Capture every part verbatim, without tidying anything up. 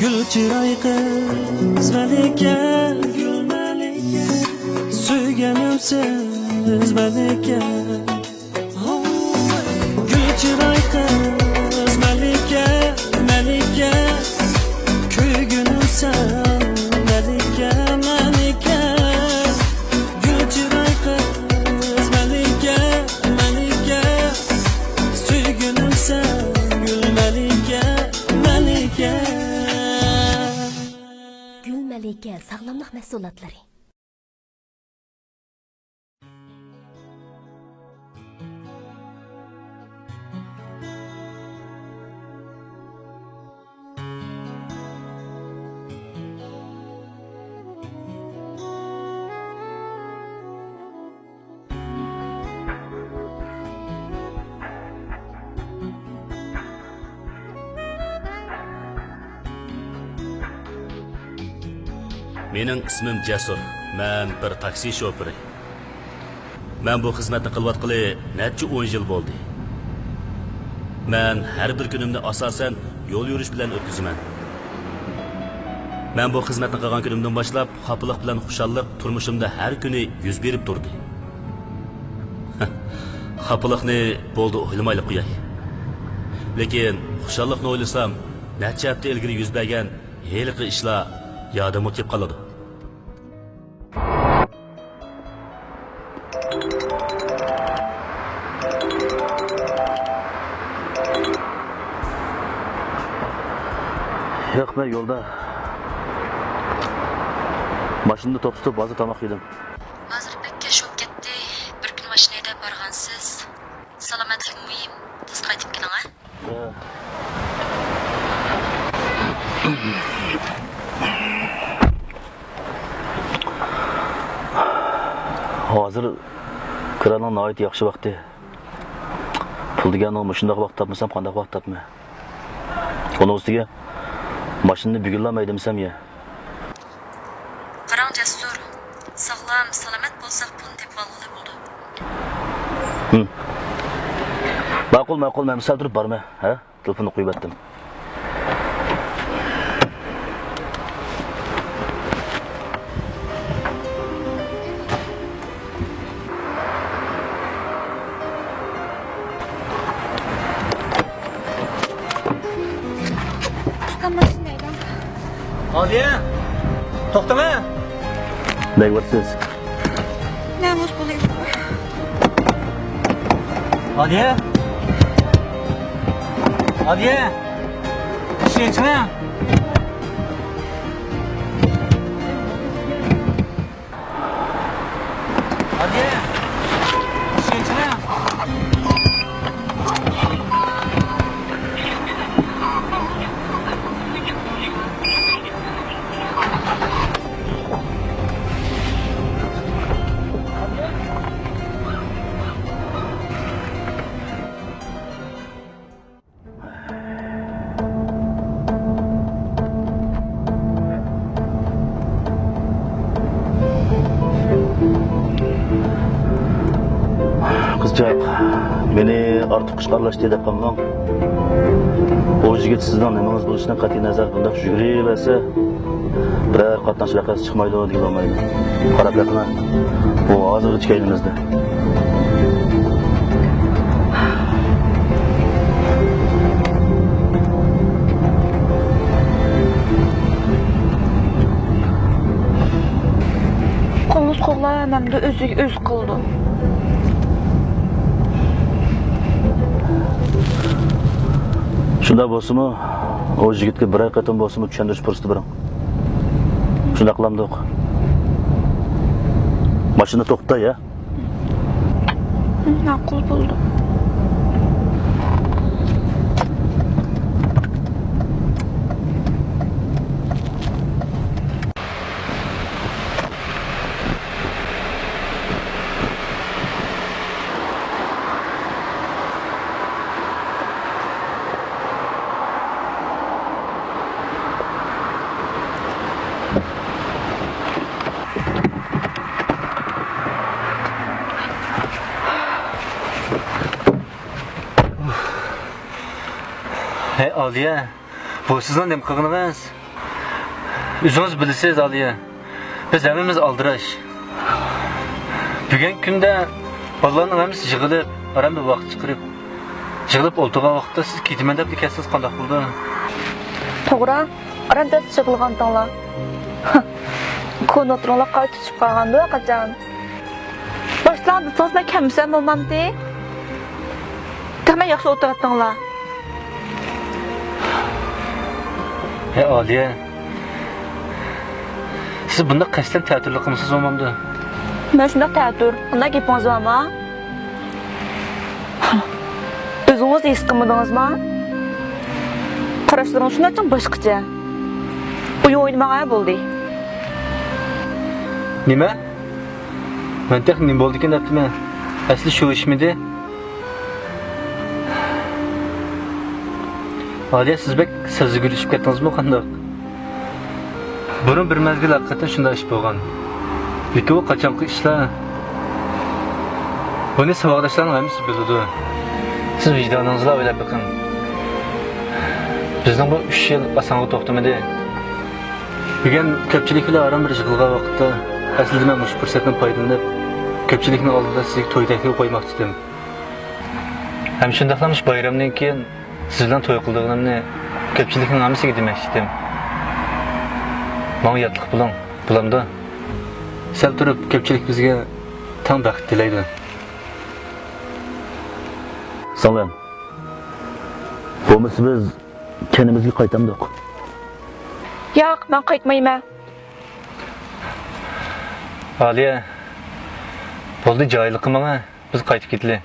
گۈل چىراي قىز مەلىكە، گۈل مەلىكە، سۆيگىنىم سىز مەلىكە. گۈل چىراي قىز مەلىكە، مەلىكە، كۆيگىنىم سەن مەلىكە، مەلىكە. گۈل چىراي قىز مەلىكە، مەلىكە، سۆيگىنىم سەن گۈل مەلىكە، مەلىكە. گۈل مەلىكە ساغلاملىق مەھسۇلاتلىرى. مېنىڭ ئىسمىم جەسۇر. مەن بىر تاكسى شوپۇرى. مەن بۇ خىزمەتنى قىلىۋاتقىلى نەچچە ئون يىل بولدى. مەن ھەر بىر كۈنۈمنى ئاساسەن يول يۈرۈش بىلەن ئۆتكۈزىمەن. مەن بۇ خىزمەتنى قىلغان كۈنۈمدىن باشلاپ، خاپىلىق بىلەن خۇشاللىق تۇرمۇشۇمدا ھەر كۈنى يۈز بېرىپ تۇردى. خاپىلىقنى بولدى ئويلىمايلا قوياي. لېكىن خۇشاللىقنى ئويلىسام، نەچچە ھەپتە ئىلگىرى يۈز بەرگەن ھېلىقى ئىشلار يادىمغا كېلىپ قالىدۇ. ياق، مەن يولدا ماشىنىدا توختىتىپ ھازىر تاماق يېدىم. ھازىر بەك كەچ بولۇپ كەتتى. بىر كۈن ماشىنا ھەيدەپ بارغانسىز. سالامەتلىك مۇھىم. تېز قايتىپ كېلىڭ، ھە؟ ھازىر كىرانىڭ ناھايىتى ياخشى ۋاقتى. پۇل دېگەننىڭ مۇشۇنداق ۋاقىت تاپمىسام، قانداق ۋاقىت تاپماي؟ ئۇنىڭ ئۈستىگە ماشىنىنى بۈگۈنلا ھەيدىمىسەم يا. قاراڭ جەسۇر، ساغلام، سالامەت بولساق پۇلنى تېپىۋالغىلى بولىدۇ. ھىم. ماقۇل، ماقۇل، مەن سەل تۇرۇپ بارىمەن، ھە؟ تېلېفوننى قويۇۋەتتىم. ئۇستام، ماشىنا ھەيدەڭ. ئالىيە! توختىما! نەگە بارىسىز؟ نامۇس بولۇڭ. ئالىيە! ئالىيە! ئىشىكنى ئېچىڭە! قىزچاق، مېنى ئارتۇق ئىشقا ئارىلاشتى دەپ قالماڭ. ئۇ يىگىت سىزنىڭ نېمىڭىز بولۇشىدىن قەتئىينەزەر بۇنداق يۈگۈرۈۋەرسە، بىرەر قاتناش ۋەقەسى چىقمايدۇ دېگىلى بولمايدۇ. قاراپ بېقىڭە، ئۇ ھازىرغىچە كەينىمىزدە. قوغلىسا قوغلاۋەرمەمدۇ، ئۆزىگە ئۆزى قىلىدۇ. شۇنداق بولسىمۇ، ئۇ يىگىتكە بىرەر قېتىم بولسىمۇ چۈشەندۈرۈش پۇرسىتى بېرىڭ. شۇنداق قىلامدۇق؟ ماشىنا توختاي، ھە؟ ماقۇل بولدى. ھەي، ئالىيە، بۇ سىزنىڭ نېمە قىلغىنىڭىز؟ ئۆزىڭىز بىلىسىز، ئالىيە، بىز ھەممىمىز ئالدىراش. بۈگۈنكى كۈندە بالىلارنىڭ ھەممىسى يىغىلىپ، ئاران بىر ۋاقىت چىقىرىپ، يىغىلىپ ئولتۇرغان ۋاقىتتا سىز كېتىمەن دەپلا كەتسىڭىز قانداق بولىدۇ؟ توغرا، ئاران تەستە يىغىلغانتىڭلار. كونا ئوتتۇرىڭلار قايتا چۈشۈپ قالغاندۇ قاچان؟ باشلاڭ دېسىڭىز مەن كەلمىسەم بولمامتى؟ تېخى مەن ياخشى ئولتۇراتتىڭلار. ھەي، ئالىيە. سىز بۇنداق قەستەن تەتۈرلۈك قىلمىسىڭىز بولمامدۇ؟ مەن شۇنداق تەتۈر، ئۇنداق گېپىڭىز بارمۇ؟ ئۆزىڭىز ھېس قىلمىدىڭىزمۇ؟ قاراشلىرىڭىز شۇنداق چىڭ باشقىچە. ئويۇن ئوينىماڭ ھە، بولدى. نېمە؟ مەن تېخى نېمە بولدىكىن دەپتىمەن. ئەسلى شۇ ئىشمىدى؟ ئالىيە، سىز بەك سەزگۈرلىشىپ كەتتىڭىزمۇ قانداق؟ بۇرۇن بىر مەزگىل ھەقىقەتەن شۇنداق ئىش بولغان. لېكىن بۇ قاچانقى ئىشلار؟ بۇنى ساۋاقداشلارنىڭ ھەممىسى بىلىدۇ. سىز ۋىجدانىڭىزغا ئويلاپ بېقىڭ. بىزنىڭ بۇ ئۈچ يىل ئاسانغا توختىمىدى. بۈگۈن كۆپچىلىك بىلەن ئاران بىر يىغىلغان ۋاقىتتا، ئەسلىدە مەن مۇشۇ پۇرسەتتىن پايدىلىنىپ، كۆپچىلىكنىڭ ئالدىدا سىزگە توي تەكلىپى قويماقچىدىم. ھەم شۇنداقلا مۇشۇ بايرامدىن كېيىن سىز بىلەن توي قىلىدىغىنىمنى كۆپچىلىكنىڭ ھەممىسىگە دېمەكچىدىم. ماڭا ياتلىق بولۇڭ، بولامدۇ؟ سەل تۇرۇپ كۆپچىلىك بىزگە تەڭ بەخت تىلەيدۇ. سىڭلىم، بولمىسا بىز كەينىمىزگە قايتامدۇق؟ ياق، مەن قايتمايمەن. ئالىيە، بولدى، جاھىللىق قىلماڭ ھە، بىز قايتىپ كېتىلى.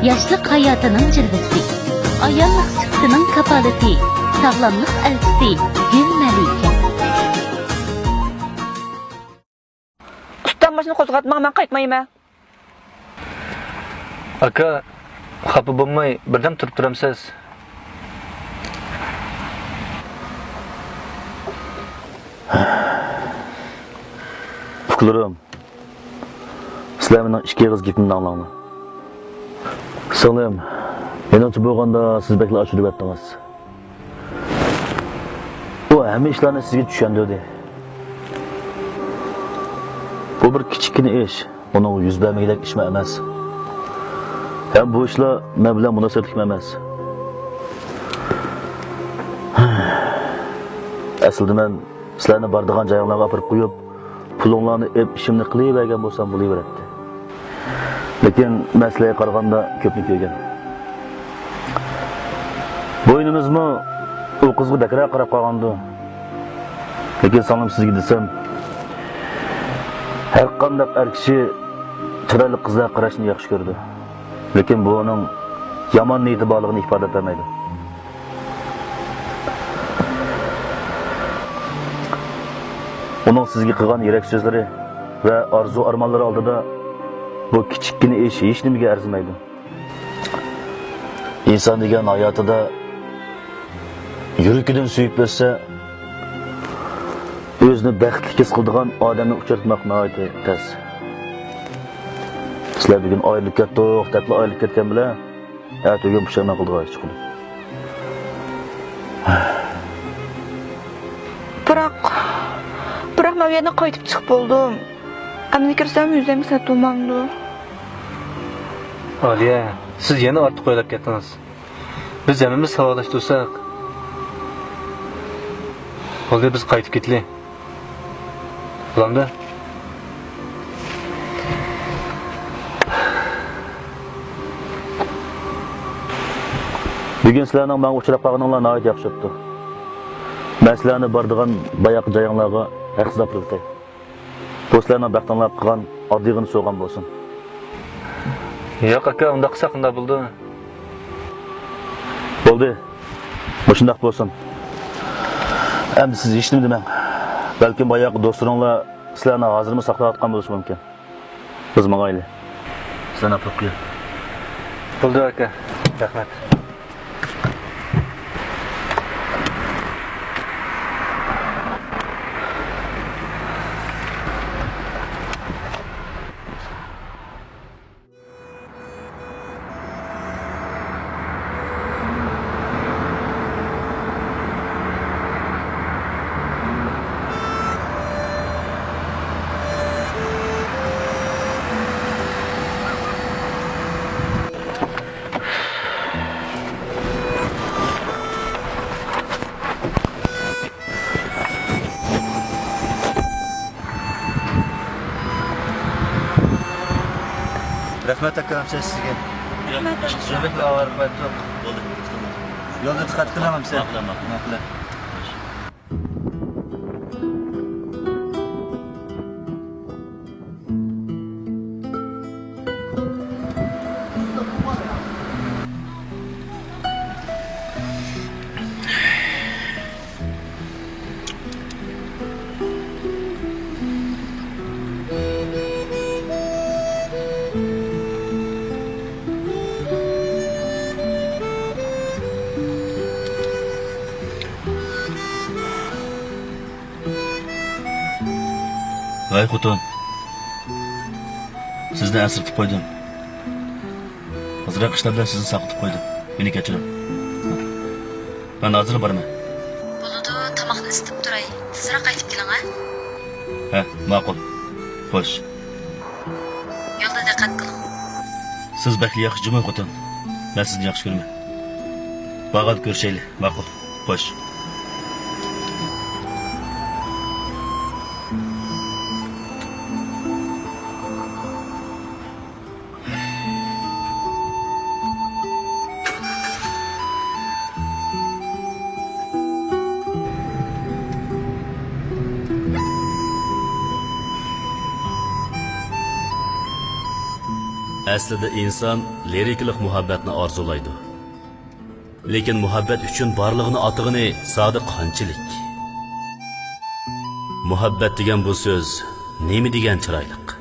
ياشلىق ھاياتىنىڭ جىلۋىسى، ئاياللىق سۈپىتىنىڭ كاپالىتى، ساغلاملىق ئەلچىسى، گۈل مەلىكە. ئۇستا، ماشىنا قوزغاتماڭ، مەن قايتمايمەن. ئاكا، خاپا بولماي، بىردەم تۇرۇپ تۇرامسىز؟ ئۇكىلىرىم، سىلەر مېنىڭ ئىككى ئېغىز گېپىمنى ئاڭلاڭلار. سىڭلىم، مېنىڭچە بولغاندا سىز بەكلا ئاشۇرۇۋەتتىڭىز. ئۇ ھەممە ئىشلارنى سىزگە چۈشەندۈردى. بۇ بىر كىچىككىنە ئىش، ئۇنىڭغا يۈز بەرمىگۈدەك ئىشمۇ ئەمەس. ھەم بۇ ئىشلار مەن بىلەن مۇناسىۋەتلىكمۇ ئەمەس. ئەسلىدە مەن سىلەرنى بارىدىغان جايىڭلارغا ئاپىرىپ قويۇپ، پۇلۇڭلارنى ئېلىپ ئىشىمنى قىلىۋەرگەن بولسام بولۇۋېرەتتى. لېكىن مەن سىلەرگە قارىغاندا كۆپنى كۆرگەن. بوينىمىزمۇ ئۇ قىزغا بەكرەك قاراپ قالغانىدى. لېكىن سىڭلىم، سىزگە دېسەم، ھەرقانداق ئەر كىشى چىرايلىق قىزلارغا قاراشنى ياخشى كۆرىدۇ. لېكىن بۇ ئۇنىڭ يامان نىيىتى بارلىقىنى ئىپادىلەپ بەرمەيدۇ. ئۇنىڭ سىزگە قىلغان يۈرەك سۆزلىرى ۋە ئارزۇ-ئارمانلىرى ئالدىدا بۇ كىچىككىنە ئىش ھېچنېمىگە ئەرزىمەيدۇ. ئىنسان دېگەن ھاياتىدا يۈرىكىدىن سۆيۈپ ئۆتسە، ئۆزىنى بەختلىك ھېس قىلىدىغان ئادەمنى ئۇچراتماق ناھايىتى تەس. سىلەر بۈگۈن ئايرىلىپ كەتتۇق دەپلا ئايرىلىپ كەتكەن بىلەن، ئەتىگۈن پۇشايمان قىلىدىغان ئىش چىقىدۇ. بىراق، بىراق مەن ئۇ يەردىن قايتىپ چىقىپ بولدۇم. ئەمدى كىرسەم يۈزۈمگە سەت بولمامدۇ؟ ئالىيە، سىز يەنە ئارتۇق ئويلاپ كەتتىڭىز. بىز ھەممىمىز ساۋاقداش تۇرساق. بولدى، بىز قايتىپ كېتىلى. بولامدۇ؟ بۈگۈن سىلەرنىڭ ماڭا ئۇچراپ قالغىنىڭلار ناھايىتى ياخشى بوپتۇ. مەن سىلەرنى بارىدىغان باياققى جايىڭلارغا ھەقسىز ئاپىرىۋېتەي. بۇ سىلەرنىڭ بەختىڭلار قىلغان ئاددىيغىنا سوۋغام بولسۇن. ياق ئاكا، ئۇنداق قىلساق قانداق بولىدۇ؟ بولدى، مۇشۇنداق بولسۇن. ئەمدى سىز ھېچنېمە دېمەڭ. بەلكىم باياقى دوستلىرىڭلار سىلەرنى ھازىرمۇ ساقلاۋاتقان بولۇشى مۇمكىن. بىز ماڭايلى. سىلەرنى ئاپىرىپ قوياي. بولدى ئاكا، رەھمەت. رەھمەت ئاكا، ھەمسە سىزگە. رەھمەت ئاكا. سۆھبەت ئاۋارە قايتتۇق. بولدى. يولدا دىققەت قىلىڭ ھەمسە. ماقۇل، ماقۇل. ماقۇل. ۋاي خوتۇن، سىزنى ئەنسىرىتىپ قويدۇم. ئازراق ئىشلار بىلەن سىزنى ساقىتىپ قويدۇم. مېنى كەچۈرۈڭ. مەن ھازىرلا بارىمەن. بولىدۇ، تاماقنى ئىسىتىپ تۇراي. تېزرەك قايتىپ كېلىڭ، ھە؟ ھە، ماقۇل. خوش. يولدا دىققەت قىلىڭ. سىز بەكلا ياخشى جۇمۇ خوتۇن. مەن سىزنى ياخشى كۆرىمەن. بارغاندا كۆرۈشەيلى. ماقۇل. خوش. ئەسلىدە ئىنسان لىرىكىلىق مۇھەببەتنى ئارزۇلايدۇ. لېكىن مۇھەببەت ئۈچۈن بارلىقىنى ئاتىغىنى سادىق قانچىلىك؟ مۇھەببەت دېگەن بۇ سۆز نېمە دېگەن چىرايلىق؟